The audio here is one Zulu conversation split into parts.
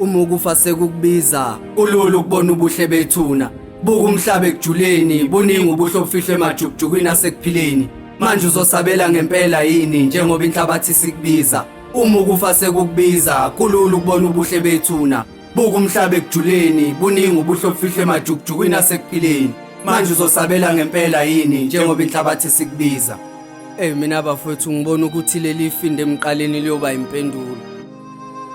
Uma ukufa sekukubiza, kulula ukubona ubuhle bethuna. Buka umhlaba ekujuleni, buningi ubuhle obufihlwe emajukujukwini asekuphileni. Manje uzosabela ngempela yini njengoba inhlabathi sikubiza? Uma ukufa sekukubiza, kulula ukubona ubuhle bethuna. Buka umhlaba ekujuleni, buningi ubuhle obufihlwe emajukujukwini asekuphileni. Manje uzosabela ngempela yini njengoba inhlabathi sikubiza? Ey mina bafowethu ngibona ukuthi leli finde emqaleni liyoba impendulo.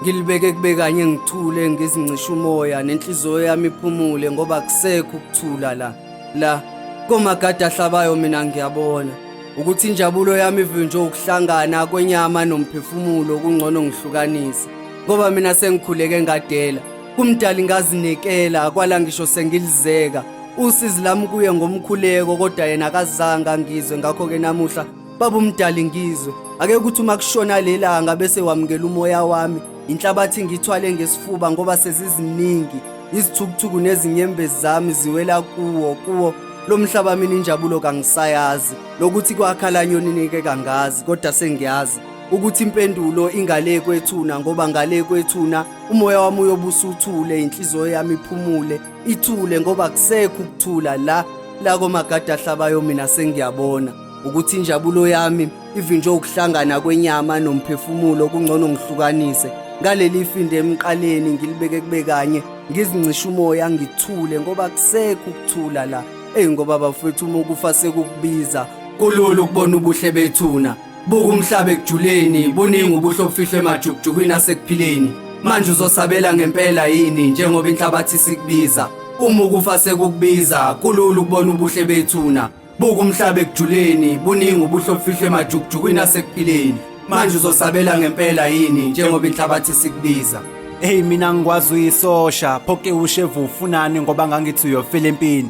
Ngilibeke kube kanye ngithule ngizincisha umoya nenhliziyo yami iphumule ngoba kusekho ukuthula la. La komagada ahlabayo mina ngiyabona ukuthi injabulo yami ivinjwe ukuhlangana kwenyama nomphefumulo kungcono ngihlukanise ngoba mina sengikhuleke ngadela kumdali ngazinikela kwala ngisho sengilizeka usizi lami kuye ngomkhuleko kodwa yena akazange angizwe ngakho-ke namuhla baba umdali ngizwe ake ukuthi uma kushona lelanga bese wamukela umoya wami inhlabathi ngithwale ngesifuba ngoba seziziningi izithukuthuku nezinyembezi zami ziwela kuwo kuwo lo mhlaba mina injabulo kangisayazi nokuthi kwakhala nyonini ke kangazi kodwa sengiyazi ukuthi impendulo ingale kwethuna ngoba ngale kwethuna umoya wami uyobusa uthule inhliziyo yami iphumule ithule ngoba kusekho ukuthula la la komagada ahlabayo mina sengiyabona ukuthi injabulo yami ivinjwe ukuhlangana kwenyama nomphefumulo kungcono ngihlukanise ngaleli finde emqaleni ngilibeke kube kanye ngizincishe umoya ngithule ngoba kusekho ukuthula la eyi ngoba bafethu uma ukufa sekukubiza kulula ukubona ubuhle bethuna Buka umhlaba ekujuleni, buningi ubuhle obufihlwe emajukujukwini asekuphileni. Manje uzosabela ngempela yini njengoba inhlabathi sikubiza? Uma ukufa sekukubiza, kulula ukubona ubuhle bethuna. Buka umhlaba ekujuleni, buningi ubuhle obufihlwe emajukujukwini asekuphileni. Manje uzosabela ngempela yini njengoba inhlabathi sikubiza? Hey mina ngikwazi uyisosha phoke ushevu ufunani ngoba ngangithi uyofela empini.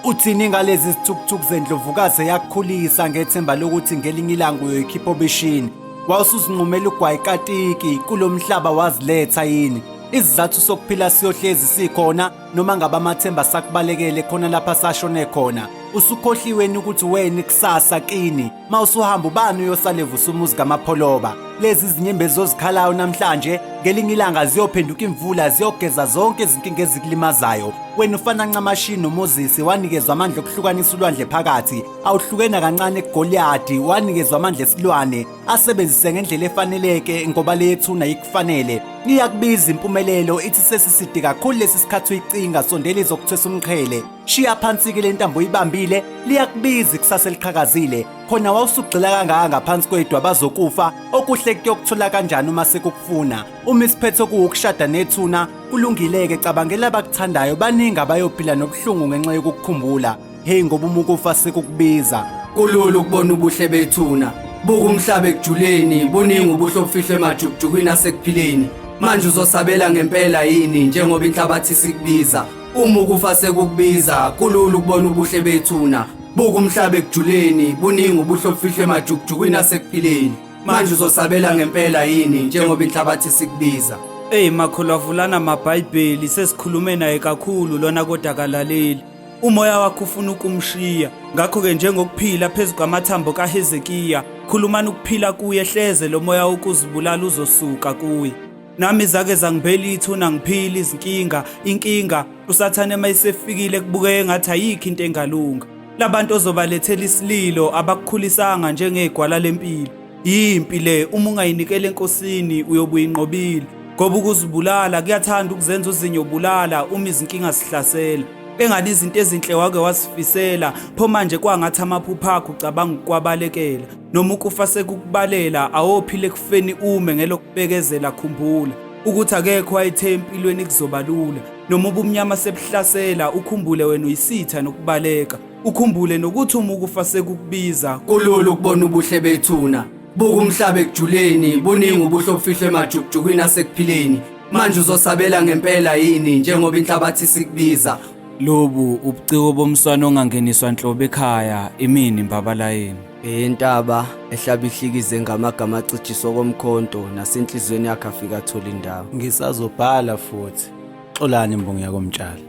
Uthini ngalezi zithukuthuku zendlovukazi eyakukhulisa ngethemba lokuthi ngelinye ilanga uyoyikhipha obishini? Wawusuzinqumela ugwayi katiki kulo mhlaba waziletha yini? Isizathu sokuphila siyohlezi sikhona noma ngabe amathemba sakubalekele khona lapha sashone khona. Usukhohliweni ukuthi wena ikusasa kini mawusuhamba ubani uyosale vusa umuzi kaMapholoba? Lezi zinyembezi ozikhalayo namhlanje ngelinye ilanga ziyophenduka imvula ziyogeza zonke izinkinga ezikulimazayo. Wena ufana ncamashi noMoses wanikezwa amandla okuhlukanisa ulwandle phakathi awuhlukena kancane kuGoliyadi wanikezwa amandla esilwane asebenzise ngendlela efaneleke ngoba leyethuna ikufanele iyakubiza impumelelo ithi sesiside kakhulu lesi sikhathi uyicinga sondela izokuthwesa umqhele shiya phansi-ke le ntambo uyibambile liyakubiza ikusasa eliqhakazile khona wawusugxila kangaka ngaphansi kwedwa bazokufa okuhle kuyokuthola kanjani uma sekukufuna uma isiphetho kuwukushada nethuna Kulungile-ke cabangela abakuthandayo baningi abayophila nobuhlungu ngenxa yokukukhumbula. Hey ngoba uma ukufa sekukubiza. Kulula ukubona ubuhle bethuna. Buka umhlaba ekujuleni, buningi ubuhle obufihlwe emajukujukwini asekuphileni. Manje uzosabela ngempela yini njengoba inhlabathi sikubiza? Uma ukufa sekukubiza, kulula ukubona ubuhle bethuna. Buka umhlaba ekujuleni, buningi ubuhle obufihlwe emajukujukwini asekuphileni. Manje uzosabela ngempela yini njengoba inhlabathi sikubiza? Ey makholwa vulana amabhayibheli sesikhulume naye kakhulu lona kodwa akalaleli. Umoya wakho ufuna ukumshiya. Ngakho-ke njengokuphila phezu kwamathambo kaHezekiya, khulumani ukuphila kuye hleze lo moya wokuzibulala uzosuka kuye. Nami zake zangibhela ithuna ngiphila izinkinga, inkinga uSathane mayisefikile kubukeke ngathi ayikho into engalunga. Labantu ozobalethela isililo abakukhulisanga njengegwala lempilo. Yimpi le uma ungayinikela enkosini uyobe uyinqobile. Ngoba ukuzibulala kuyathanda ukuzenza uzinyo bulala uma izinkinga zihlasela. Engani izinto ezinhle wake wazifisela pho manje kwangathi amaphupho akho ucabanga ukwabalekela. Noma ukufa sekukubalela awophile ekufeni ume ngelokubekezela khumbula ukuthi akekho wayethe empilweni kuzoba lula noma ubumnyama sebuhlasela ukhumbule wena uyisitha nokubaleka ukhumbule nokuthi uma ukufa sekukubiza Kulula ukubona ubuhle bethuna. Buka umhlaba ekujuleni, buningi ubuhle obufihlwe emajukujukwini asekuphileni. Manje uzosabela ngempela yini njengoba inhlabathi sikubiza? Lobu ubuciko bomswana ongangeniswa nhlobo ekhaya imini imbabalayini. Intaba ehlaba ihlikize ngamagama acijiswa komkhonto nasenhliziyweni yakhe afika athola indawo. Ngisazobhala futhi. Xolani mbongi yakomtshali.